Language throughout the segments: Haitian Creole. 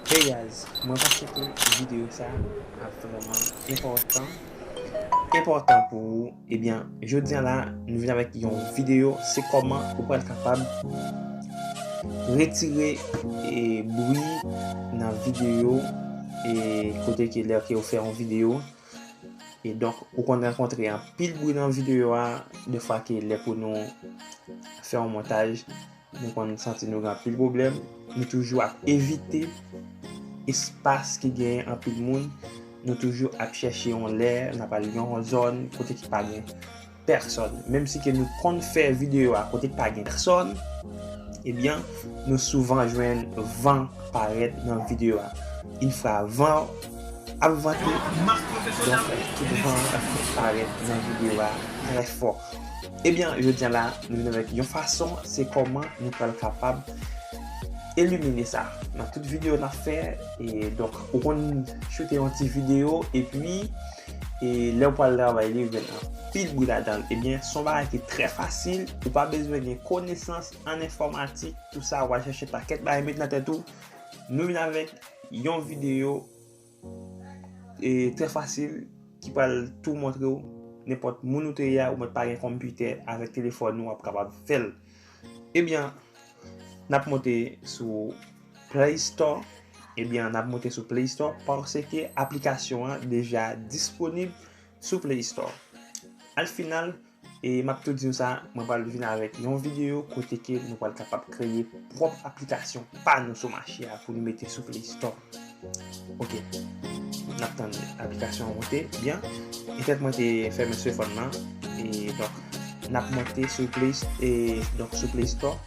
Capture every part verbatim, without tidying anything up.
Hey guys, mwen panse ke videyo sa ap vrèman enpòtan, enpòtan pou ou. Ebyen, jodi a la, nou vin avèk yon videyo, se kòman ou pral kapab retire e, bri nan videyo e kote ke lè ke ou fè yon videyo. E donk, ou konn rankontre anpil bri nan videyo a, defwa ke lè pou nou fè yon montaj, nou konn santi nou gen anpil pwoblèm. Nou toujou ap evite espas ki gen anpil moun. Nou toujou ap chèche yon lè, n ap al yon zòn kote ki pa gen pèsòn. Menm si ke nou konn fè videyo a kote ki pa gen pèsòn, ebyen, nou souvan jwenn van parèt nan videyo a. Yon fwa van ap vante, donk, tout van an ap fè parèt nan videyo a trè fò. Ebyen, jodi a la, nou vin avèk yon fason, se kòman nou pral kapab elimine sa. Nan tout videyo n ap fè, e donk, ou konn choute yon ti videyo, epi, e lè w pral travay li, ou jwenn anpil bri ladan l. Ebyen, se yon bagay ki trè fasil, ou pa bezwen gen konesans an enfòmatik, tou sa, w al chèche pakèt bagay met nan tèt ou. Nou vin avèk yon videyo e trè fasil ki pral tou montre w nenpòt moun ou te ye a, ou mèt pa gen konpitè, avèk telefòn ou w ap kapab fè l. Ebyen, n ap monte sou Play Store. Ebyen, n ap monte sou Play Store paske aplikasyon an deja disponib sou Play Store. Al final, e m ap tou di nou sa, mwen pral vin avèk yon videyo kote ke nou pral kapab kreye pwòp aplikasyon pa nou sou mache a pou nou mete sou Play Store. Ok. N ap tann aplikasyon an monte byen. Petèt mwen te fèmen sou fòn nan. E donk, n ap monte sou Play, e donk sou Play Store.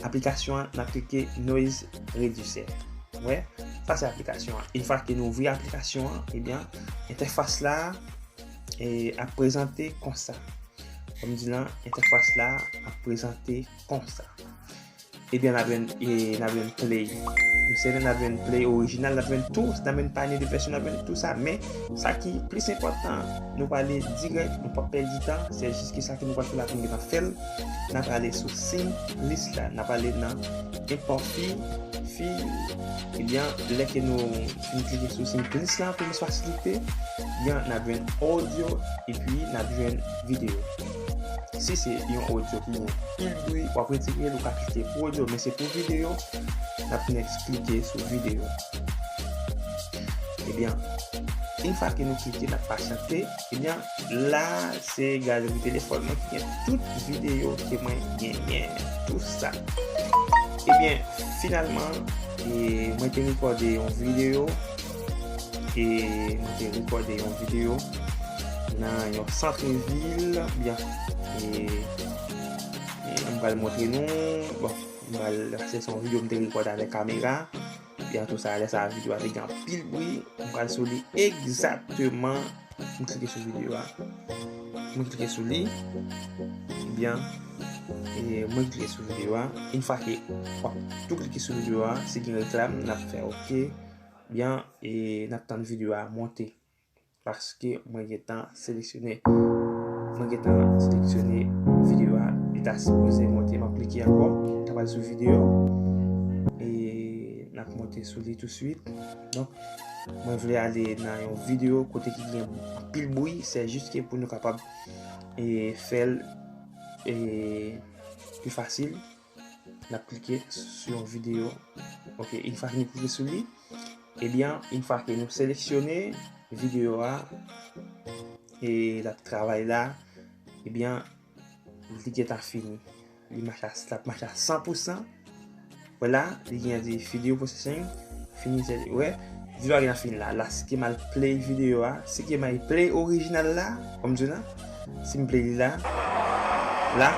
Aplikasyon an, n ap klike Noise Reducer. Wè, sa se aplikasyon an. Yon fwa ke nou ouvri aplikasyon an, ebyen, entèfas la, e, ap prezante konsa. Kòm di lan, entèfas la ap prezante konsa. Ebyen, n ap jwenn, e, n ap jwenn Play. Nou se lè n ap jwenn Play orijinal, n ap jwenn tou, n ap jwenn panye de vèsyon, n ap jwenn tou sa. Men, sa ki plis enpòtan, nou prale dirèk, nou p ap pèdi tan, se jis ki sa ke nou pral fè la pou nou gentan fè l. N ap prale sou Simplist la, n ap prale nan Import File, File. Ebyen, lè ke nou fin klike sou Simplist la pou nou fasilite, ebyen, n ap jwenn audio, epi n ap jwenn videyo. Si se yon audio ki gen pil bri, w ap retire l, ou ka klike pou audio, men se pou videyo, n ap tounen klike sou videyo. Ebyen, yon fwa ke nou klike, n ap pasyante, ebyen, la, se galeri telefòn mwen ki gen tout videyo ke mwen genyen, tou sa. Ebyen, finalman, e, mwen te rekòde yon videyo, e mwen te rekòde yon videyo nan yon sant vil, byen, e, e m pral montre nou, bon, m pral, se yon videyo m te rekòde avèk kamera, byen, tou sa, lè sa videyo a te gen anpil bri, m pral sou li egzakteman, m klike sou videyo a, m klike sou li, byen, e mwen klike sou videyo a, yon fwa ke w ap tou klike sou videyo a, si gen reklam, n ap fè ok, byen, e n ap tann videyo a monte. Paske mwen gentan seleksyone, mwen gentan seleksyone videyo a, li ta sipoze monte, m ap klike ankò, ta pral sou videyo, e n ap monte sou li touswit. Donk, mwen vle ale nan yon videyo kote ki gen anpil bri, se jis ke pou nou kapab, e, fè l, e, pi fasil. N ap klike sou yon videyo. Ok, yon fwa nou klike sou li, ebyen, yon fwa ke nou seleksyone videyo a, e l ap travay la, ebyen, li gentan fini. Li mache a, l ap mache a san pou san. Vwala, li gen di video processing, fini, se, wè, videyo a gentan fini la. La, si ke m al play videyo a, si ke m al play orijinal la, kòm di la, si m play li la, la,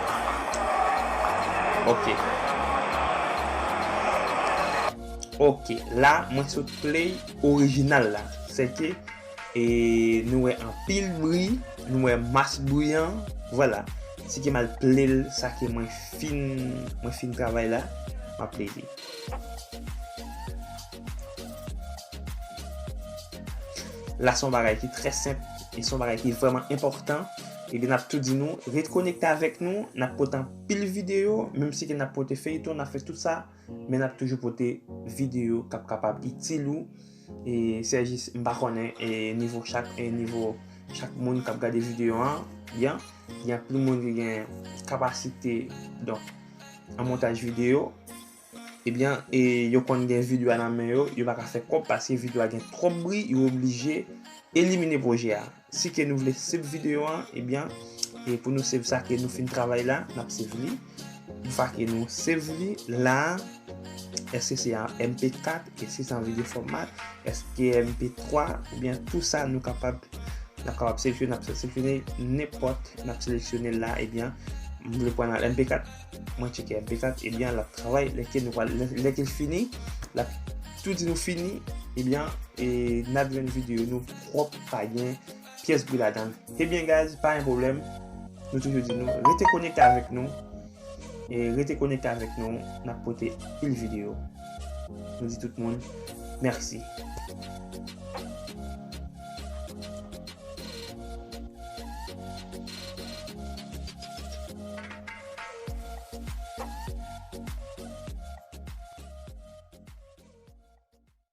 ok. Ok, la, mwen sot play orijinal la. Se ke, e nou wè anpil bri, nou wè mas bri an, vwala. Si ke m al play l, sa ke mwen fin, mwen fin travay la, m ap play li. La, se yon bagay ki trè senp, e se yon bagay ki vrèman enpòtan. Ebyen, n ap tou di nou, ret konekte avèk nou, n ap pote anpil videyo, menm si ke n ap pote feyton, n ap fè tout sa, men n ap toujou pote videyo k ap kapab itil ou, e se jis, m pa konnen, e nivo chak, e nivo chak moun k ap gade videyo an, byen, gen anpil moun ki gen kapasite, donk, an montaj videyo, ebyen, e yo konn gen videyo a nan men yo, yo pa ka fè kòb paske videyo a gen twòp bri, yo oblije elimine pwojè a. Si ke nou vle save videyo an, ebyen, e pou nou save sa ke nou fin travay la, n ap save li. Yon fwa ke nou save li la, èske se an M P kat, èske se an video format, èske M P twa, oubyen tou sa nou kapab, n ap kapab seleksyone, n ap seleksyone nenpòt, n ap seleksyone la, ebyen, m vle pran nan M P kat, mwen tcheke M P kat, ebyen, l ap travay, lè ke nou pral, lè, lè ke l fini, l ap tou di nou fini, ebyen, e n ap jwenn videyo nou pwòp, pa gen pyès bri ladan l. Ebyen, guys, pa gen pwoblèm. Nou toujou di nou, rete konekte avèk nou. E rete konekte avèk nou. N ap pote anpil videyo. Nou di tout moun, mèsi.